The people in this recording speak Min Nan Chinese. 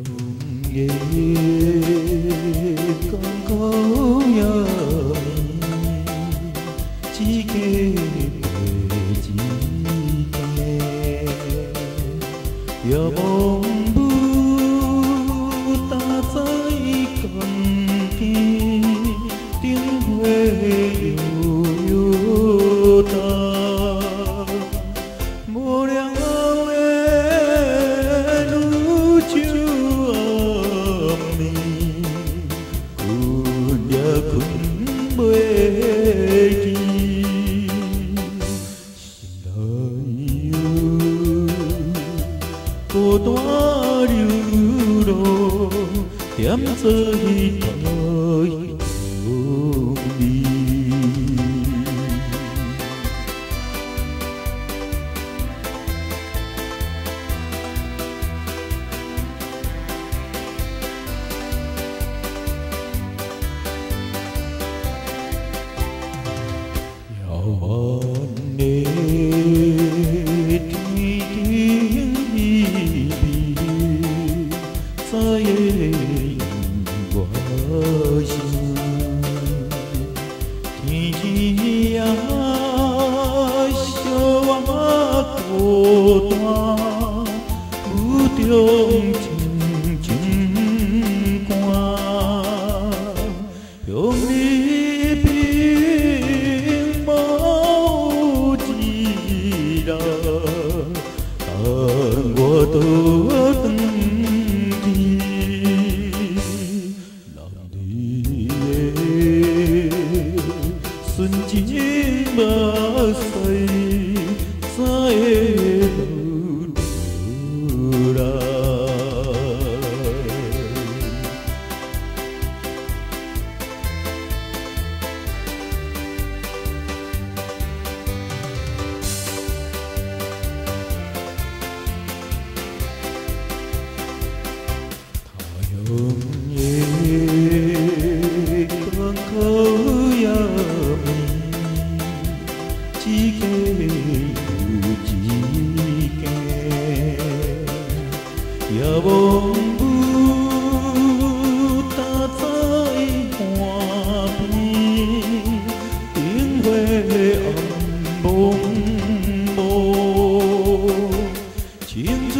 的艰苦夜暝，一更过一更，夜望母担在江边，灯火摇摇动，无聊的女酒暗暝，困也困袂去，心内有孤單流浪，踮做彼頭彼你。遙遠的天頂彼邊，怎會用我想？天啊，惜我孤單，雨中靜靜看，向你並無一人，等我倒轉去，人你的純情目屎，怎會落來？他鄉的艱苦夜暝，一更又一更，夜望母担在岸邊，燈火暗濛濛，青春